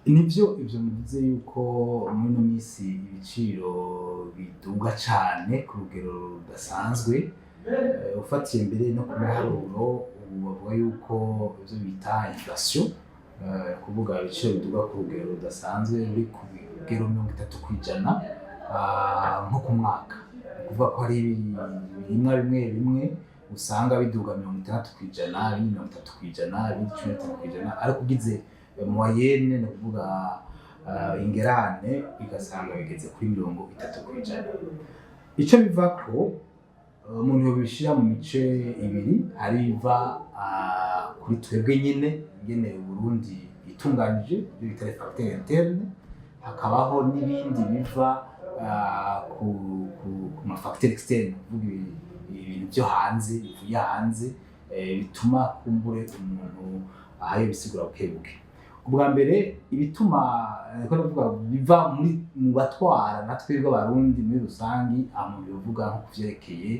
Nivyo ivyo muvuze yuko muri ino minsi ibiciro biduga cane ku rugero rudasanzwe. Ufatiye mbere no ku biharuro, ubu bavuga yuko ivyo bita inflation, kuvuga ibiciro biduga ku rugero rudasanzwe ruri ku rugero 30%, nko ku mwaka. Ni ukuvuga ko hari ibirimwa bimwe bimwe usanga biduga 60%, ibindi 30%, ibindi 15%, ariko ugize moyenne, ni ukuvuga ingerane, ugasanga bigeze kuri 30%. Ico bivako, umuntu yobishira mu mice ibiri. Hari ibiva kuri twebwe nyene, ingene Uburundi bwitunganije, ivyo bita les facteurs internes, hakabaho n'ibindi biva ku ma facteurs externes, kuvuga ibintu vyo hanze, bivuye hanze, bituma kumbure umuntu ahaye bisigura buke buke. Ubwa mbere, ibituma, ko ndavuga biva muri mu batwara na twebwe Abarundi muri rusangi, aho umuntu yovuga nko kuvyerekeye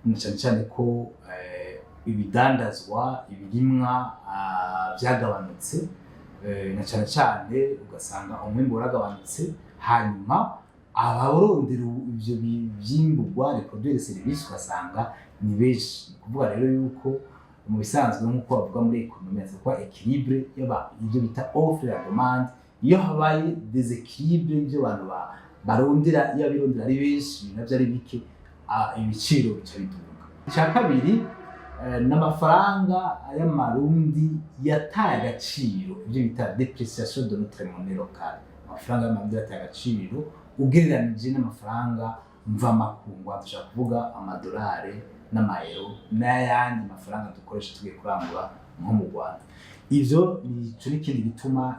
na cane cane ko ibidandazwa, ibirimwa vyagabanutse, na cane cane ugasanga umwimbu waragabanutse, hanyuma abarondera ivyo vyimburwa, les produits et les services, ugasanga ni benshi. Ni ukuvuga rero yuko mu bisanzwe, nk'uko bavuga muri économie, haza kuba équilibre y'aba ibyo bita offre la demande. Iyo habaye déséquilibre y'ibyo abantu barondera, iyo abirondera ari benshi, ibintu navyo ari bike, ibiciro bica biduga. Icya kabiri, n'amafaranga y'Amarundi yataye agaciro, ibyo bita dépréciation de notre monnaie locale. Amafaranga y'Amarundi yataye agaciro ugereranije n'amafaranga mvamakungu, dushobora kuvuga amadolari n'amayero n'ayandi mafaranga dukoresha tugiye kurangura nko mu Rwanda. Ivyo nico n'ikindi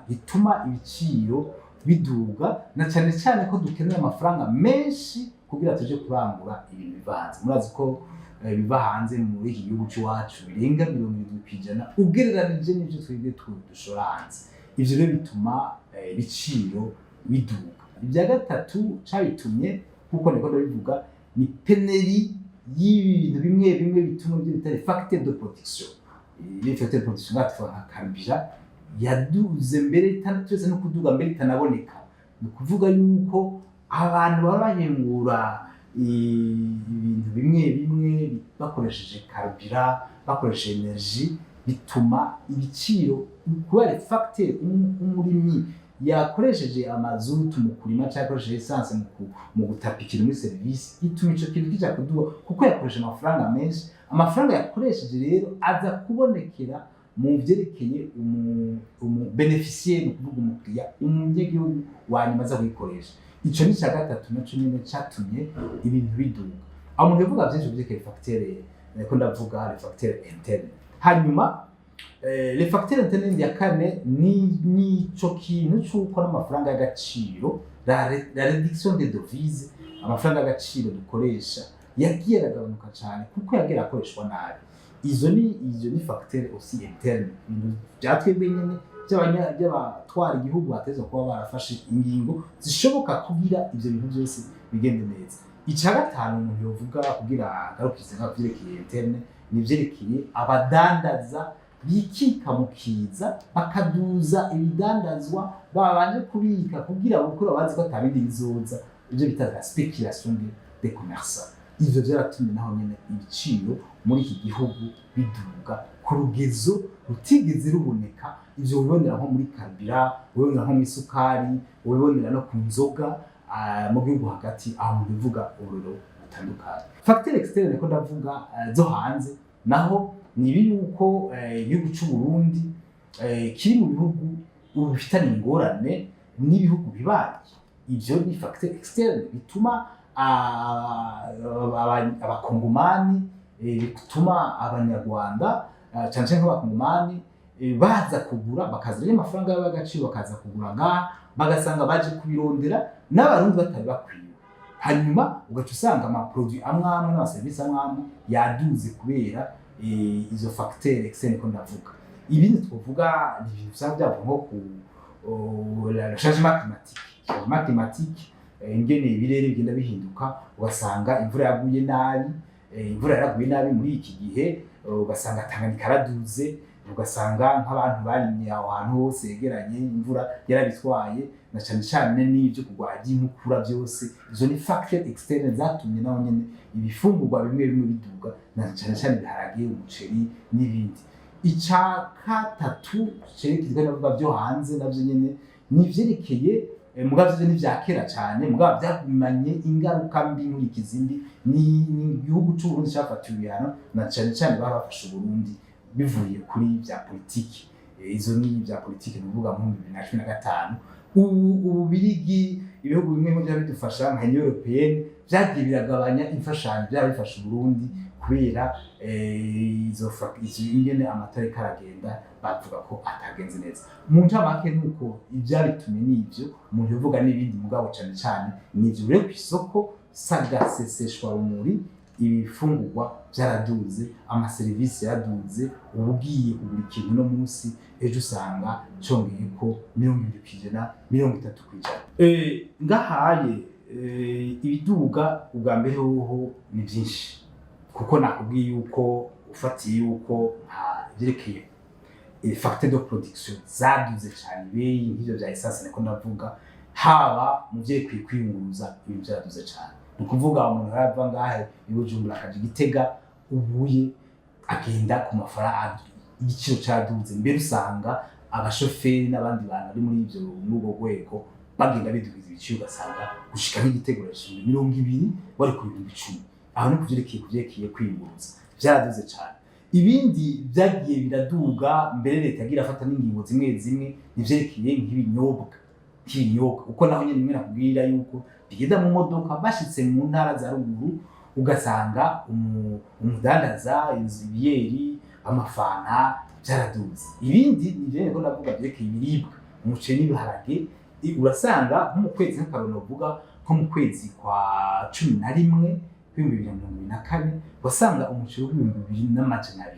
gituma ibiciro biduga, na cyane cyane ko dukenera amafaranga menshi kugira tuje kurangura ibintu biva hanze. Murazi ko biva hanze muri iki gihugu cy'iwacu birenga 70% ugereranije n'ivyo twebwe dushora hanze. Ivyo rero bituma ibiciro biduga. Ibya gatatu cabitumye, nkuko niko ndabivuga, ni pénurie y'ibintu bimwe bimwe bituma ibyo bita les facteurs de production. Les facteurs de production ngaha tuvuga nka carburant yaduze mbere turetse no kuduga, mbere itanaboneka. Ni ukuvuga yuko abantu baba bahingura ibintu bimwe bimwe bakoresheje carburant, bakoresheje énergie, bituma ibiciro, kubera facteur umurimyi yakoresheje amazutu mu kurima cyangwa yakoresheje essence mu gutapikira muri service, ituma ico kintu kija kuduga kuko yakoresheje amafaranga menshi. Amafaranga yakoresheje rero aza kubonekera mu vyerekeye umu bénéficiaire, ni ukuvuga umukiriya, umunyagihugu wa nyuma aza kuyikoresha. Ico ni ica gatatu naco nyene catumye ibintu biduga. Aho umuntu yavuga vyinshi vyerekeye facteur, ko ndavuga les facteurs internes. Hanyuma les facteurs internes ya kane ni nico kintu c'uko n'amafaranga y'agaciro, la réduction des devises, amafaranga y'agaciro dukoresha yagiye aragabanuka cyane kuko yagiye arakoreshwa nabi. Izo ni facteur aussi interne, ibintu bya twebwe nyene by'abatwara igihugu bateza kuba barafashe ingingo zishoboka kugira ivyo bintu byose bigende neza. Icya gatanu umuntu yovuga kugira agarukize nka vyerekeye interne ni ivyerekeye abadandaza bikika mu kiza, bakaduza ibidandazwa babanje kubika kugira gukura bazi ko atabindi bizoza, ibyo bita la spéculation des commerçants. Ivyo vyaratumye naho nyene ibiciro muri iki gihugu biduga ku rugezo rutigeze ruboneka. Ivyo wibonera nko muri carburant, wibonera nko mu isukari, wibonera no ku nzoga, mu gihugu hagati, aho mu bivuga uburiro butandukanye. Facteur externe ko ndavuga, zo hanze naho, ni ibi yuko igihugu c'u Burundi kiri mu bihugu ubu bifitanye ingorane n'ibihugu bibanyi. Ivyo ni facteur externe bituma Abakongomani, bituma Abanyarwanda, cane cane nk'Abakongomani, baza kugura, bakazana amafaranga y'agaciro, bakaza kugura ngaha, bagasanga baje kubirondera n'Abarundi batari bakwiye. Hanyuma ugaca usanga ama produits amwe amwe n'amaserivisi amwe amwe yaduze kubera izo facteur externe ko ndavuga. Ibindi twovuga ni ibintu usanga byavuga nko ku le changement climatique, ingene ibirere bigenda bihinduka, ugasanga imvura yaguye nabi, imvura yaraguye nabi muri iki gihe, ugasanga Tanganyika yaraduze. Ugasanga nk'abantu barimye aho hantu hose yegeranye, imvura yarabitwaye, na cane cane n'ivyo kurwanya inkukura byose. Izo ni facteur externe zatumye naho nyene ibifungurwa bimwe bimwe biduga, na cane cane ibiharage, umuceri n'ibindi. Ica gatatu cerekeye navuga byo hanze, navyo nyene ni ivyerekeye, mugabo vyo ni vya kera cane, mugabo vyagumanye ingaruka mbi, inkurikizi mbi. Ni igihugu c'Uburundi cafatiwe ibihano, na cane cane bari bafashe Uburundi bivuye kuri vya politiki. Izo ni vya politiki, ni ukuvuga mu 2015. Ubu Ububirigi, ibihugu bimwe bimwe vyaba bidufasha nka Union Européenne vyagiye biragabanya imfashanyo vyaba bifasha Uburundi kubera izo ingene amatora ariko aragenda, bavuga ko atagenze neza. Mu ncamake nuko ivyabitumye nivyo umuntu yovuga n'ibindi, mugabo cane cane nivyo. Rero kw'isoko sagaseseshwa rumuri, ibifungurwa vyaraduze, amaserivisi yaraduze. Uba ugiye kugura ikintu no munsi, ejo usanga congeyeko 20%, 30%. Ngahaye ibiduga ubwa mbere hoho ni vyinshi, kuko nakubwiye yuko ufatiye yuko nka ivyerekeye facteur de production zaduze cyane, ibeyi nk'ivyo vya essence niko ndavuga, haba mu vyerekeye kwiyunguruza, ibintu vyaraduze cyane. Ni ukuvuga umuntu arava ngahe i Bujumbura akaja i Gitega, ubuye agenda ku mafaranga, igiciro cyaduze. Mbere usanga abashoferi n'abandi bantu bari muri ivyo, muri urwo rwego, bagenda bidugiza ibiciro, ugasanga gushika nk'igitego urashimira 20, wari ku 10,000. Aho ni kuvyerekeye kwiyunguruza, vyaraduze cyane. Ibindi byagiye biraduga, mbere leta yagiye irafata n'ingingo zimwe zimwe, nivyerekeye nk'ibinyobwa, kuko naho nyene rimwe nakubwira yuko bigenda mu modoka, bashitse mu ntara za ruguru ugasanga umudandaza inzu, ibiyeri, amafanta byaraduze. Ibindi ni ko ndavuga vyerekeye ibiribwa, umuceri n'ibiharage. Urasanga nko mu kwezi, nk'akarorero novuga nko mu kwezi kwa 11 2024, wasanga umuceri w'2200,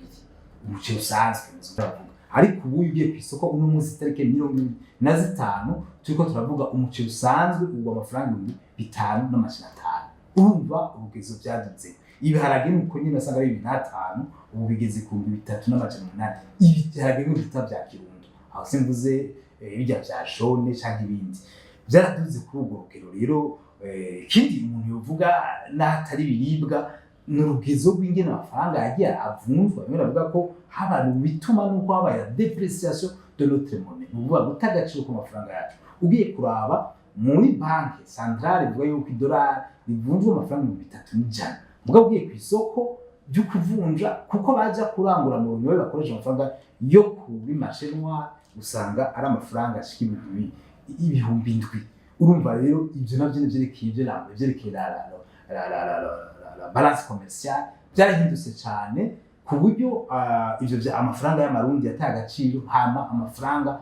umuceri usanzwe muzi turavuga. Ariko ubu ugiye ku isoko uno munsi itariki 25 turiko turavuga, umuceri usanzwe ugwa amafaranga 5500. Urumva urugezo byaduze. Ibiharage ni uko nyine, asanga ari 2500, ubu bigeze ku 3800. Ibiharage ni bita bya Kirundo, aho simvuze birya vya jaune canke ibindi, byaraduze kuri urwo rugero. Rero ikindi umuntu yovuga n'ahatari ibiribwa ni urugezo rw'ingene amafaranga yagiye avunjwa. Bimwe bavuga ko habaye bituma nuko habaye la dépréciation de notre monnaie, ni ukuvuga guta agaciro k'amafaranga yacu. Ugiye kuraba muri banque centrale ivuga yuko idolari rivunjwa amafaranga 3100, mugabo ugiye ku isoko ryo kuvunja, kuko baja kurangura mu runyobe bakoresha amafaranga yo kuri marché noir, usanga ari amafaranga ashika 7000. Urumva rero ivyo navyo nivyerekeye ivyo vyerekeye la balance commerciale, byarahindutse cyane ku buryo ivyo vya amafaranga y'amarundi yataye agaciro, hama amafaranga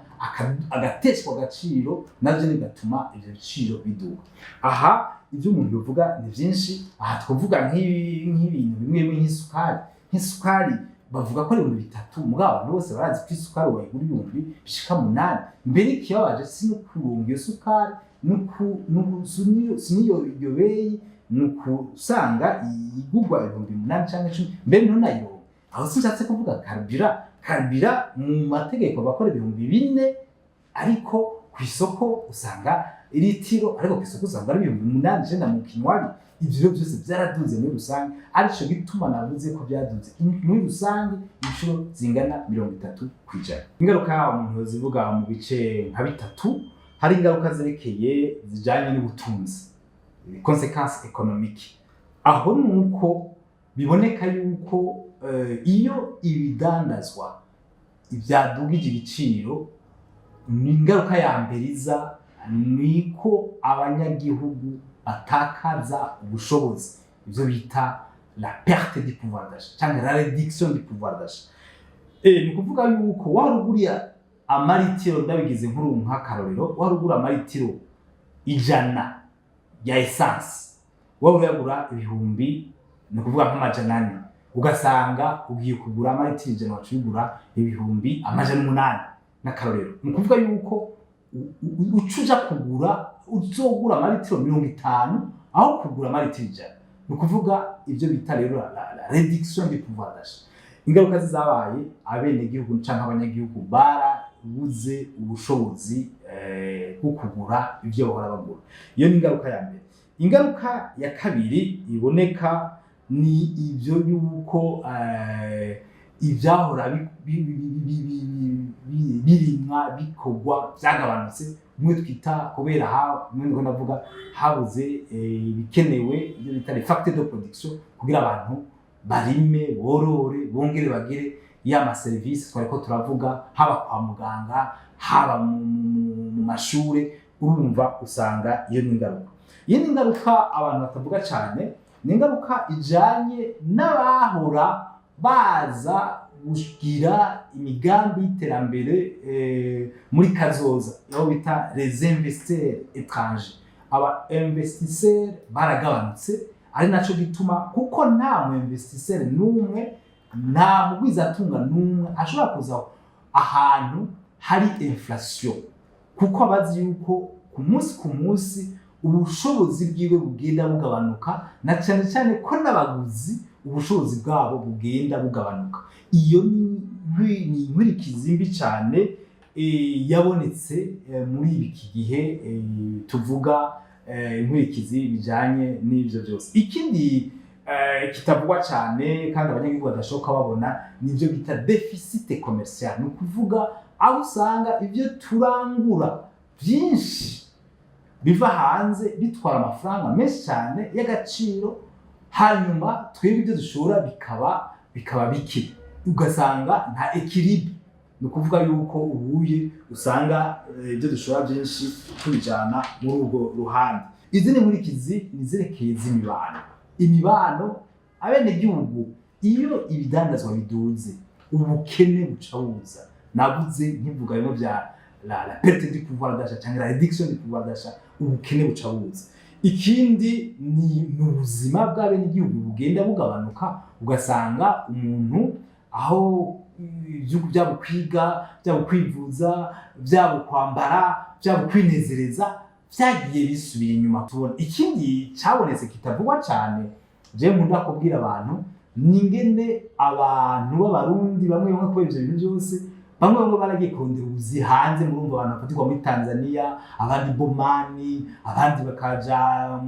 agateshwa agaciro, navyo bigatuma ivyo biciro biduga. Aha ivyo umuntu yovuga ni vyinshi. Aha twavuga nk'ibintu bimwe bimwe, nk'isukari bavuga ko ari 3000, mugabo abantu bose barazi ko isukari wayigura ibihumbi bishika 8. Mbere ikibabaje si no kuronga iyo sukari, si n'iyo iyo beyi, ni ukusanga igurwa 8000 canke 10, mbere ntunayironke. Aho sinshatse kuvuga carburant. Carburant mu mategeko bakora 4000, ariko ku isoko usanga iritiro, ariko ku isoko usanga ari 8000, 9 mu kinywabi. Ivyo rero byose byaraduze muri rusange, arico gituma navuze ko byaduze muri rusange inshuro zingana 30%. Ingaruka umuntu yozivuga mu bice nka bitatu. Hari ingaruka zerekeye zijanye n'ubutunzi, conséquences économiques. Aho nuko biboneka yuko iyo ibidandazwa byadugije igiciro, ni ingaruka ya mbere iza niko abanyagihugu batakaza ubushobozi, ibyo bita la perte du pouvoir d'achat cyangwa la réduction du pouvoir d'achat. Ni ukuvuga yuko waruguriye amaritiro, ndabigize nkuru nk'akarorero, warugura amaritiro 100 ya essence, wowe uyagura ibihumbi, ni ukuvuga nk'400, ugasanga ugiye kugura amaritiro 100, waca uyigura 800,000 n'akarorero. Ni ukuvuga yuko uca uja kugura, uzogura amaritiro 50 aho kugura amaritiro 100. Ni ukuvuga ibyo bita rero la réduction du pouvoir d'achat. Ingaruka zizabaye, abenegihugu canke abanyagihugu barabuze ubushobozi bwo kugura ivyo bahora bagura. Iyo ni ingaruka ya mbere. Ingaruka ya kabiri iboneka ni ivyo yuko ivyahora birimwa, bikorwa, vyagabanutse, bimwe twita kubera ha bimwe ndiko ndavuga habuze ibikenewe, ibyo bita les facteurs de production, kugira abantu barime, borore, bongere bagire ya ma service twariko turavuga, haba kwa muganga, haba mu mashure. Urumva usanga iyo ni ingaruka. Iyi ni ingaruka abantu batavuga cyane, ni ingaruka ijanye n'abahora baza kugira imigambi y'iterambere muri kazoza, aho bita les investisseurs étrangers. Aba investisseurs baragabanutse, ari naco gituma, kuko nta mu investisseur n'umwe, nta mugwizatunga n'umwe ashobora kuza ahantu hari inflation, kuko abazi yuko ku munsi ku munsi ubushobozi bwiwe bugenda bugabanuka, na cyane cyane ko n'abaguzi ubushobozi bwabo bugenda bugabanuka. Iyo ni inkurikizi mbi cyane yabonetse muri iki gihe tuvuga inkurikizi bijanye n'ivyo byose. Ikindi kitavugwa cyane kandi abanyagihugu badashoboka babona ni ibyo bita déficit commercial. Ni ukuvuga aho usanga ibyo turangura byinshi biva hanze bitwara amafaranga menshi cyane y'agaciro, hanyuma twebwe ibyo dushora bikaba bike, ugasanga nta équilibre. Ni ukuvuga yuko ubuye usanga ibyo dushora byinshi tubijana muri urwo ruhande. Izindi nkurikizi ni izerekeye z'imibano. Imibano, abenegihugu, iyo ibidandazwa biduze, ubukene buca buza. Navuze nkivuga bimwe bya la perte du pouvoir d'achat cyangwa la réduction du pouvoir d'achat, ubukene buca buza. Ikindi ni ubuzima bw'abenegihugu bugenda bugabanuka, ugasanga umuntu aho ibihugu byabo kwiga, byabo kwivuza, byabo kwambara, byabo kwinezereza byagiye bisubira inyuma. Tubona ikindi cyabonetse kitavugwa cyane, je nkunda kubwira abantu, ni ingene abantu b'Abarundi bamwe bamwe, kubera ivyo bintu byose, bamwe bamwe baragiye kurondera ubuzi hanze. Murumva abantu bafatirwa muri Tanzania, abandi Bomani, abandi bakaja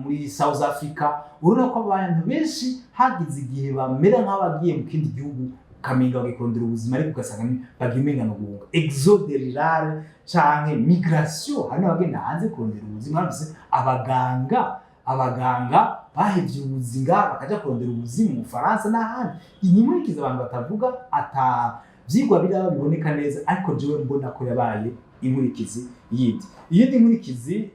muri South Africa. Urabona ko abantu benshi hagize igihe bamera nk'abagiye mu kindi gihugu, ukamenga bagiye kurondera ubuzima, ariko ugasanga bagiye umenga no guhunga, exode rural canke migration. Hari n'abagenda hanze kurondera ubuzima. Bafise abaganga bahevye ubuzi ngaha bakaja kurondera ubuzima mu Bufaransa n'ahandi. Iyi nkurikizi abantu batavuga, ata vyigwa biraba biboneka neza, ariko jewe mbona ko yabaye inkurikizi yindi. Iyindi nkurikizi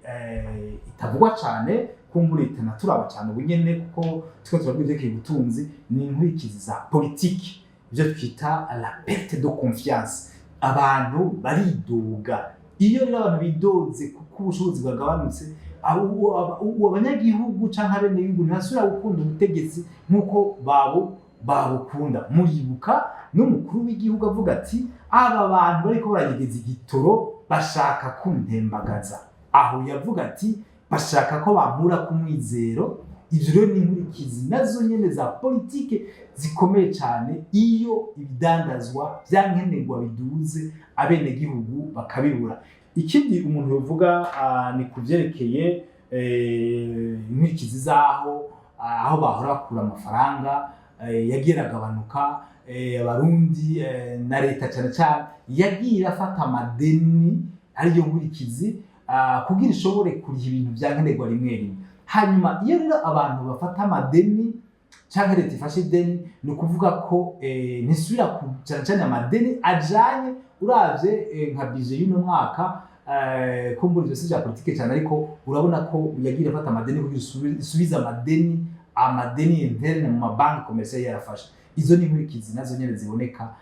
itavugwa cane, kumbura itanaturaba cane ubu nyene kuko turiko turavuga ivyerekeye ubutunzi, ni inkurikizi za politiki, ivyo twita la perte de confiance. Abantu baridoga. Iyo rero abantu bidoze kuko ubushobozi bwagabanutse, abanyagihugu canke abenegihugu ntibasubira gukunda ubutegetsi nk'uko babo babukunda. Muribuka n'umukuru w'igihugu avuga ati: "Aba bantu bariko baranyegeza igitoro, bashaka kuntembagaza." Aho yavuga ati: "Bashaka ko bankura ku mwizero." Ivyo rero ni inkurikizi nazo nyene za politike zikomeye cyane, iyo ibidandazwa vyankenerwa biduze, abenegihugu bakabibura. Ikindi umuntu yovuga ni ku vyerekeye inkurikizi z'aho aho bahora bakura amafaranga yagiye aragabanuka. Abarundi na leta cyane cyane yagiye irafata amadeni, ariyo nkurikizi, kugira ishobore kuriha ibintu vya nkenerwa rimwe rimwe. Hanyuma iyo rero abantu bafata amadeni canke leta ifashe ideni, ni ukuvuga ko ntisubira ku cyane cyane amadeni ajanye, uravye nka budget y'uno mwaka, kumbura ivyo si vya politike cyane, ariko urabona ko yagiye afata amadeni kugira isubize amadeni interne mu mabanki commercial yarafashe. Izo ni inkurikizi nazo nyene ziboneka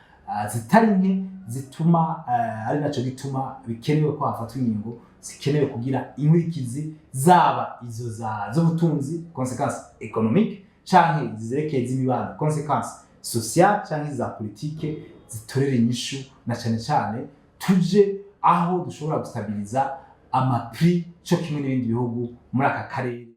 zitari nke, zituma ari naco gituma bikenewe ko hafatwa ingingo zikenewe kugira inkurikizi, zaba izo za z'ubutunzi, conséquences économiques, canke zizerekeye z'imibano, conséquences sociales, canke za politike, zitorera inyishu, na cane cane tuje aho dushobora gustabiliza ama prix co kimwe n'ibindi bihugu muri aka karere.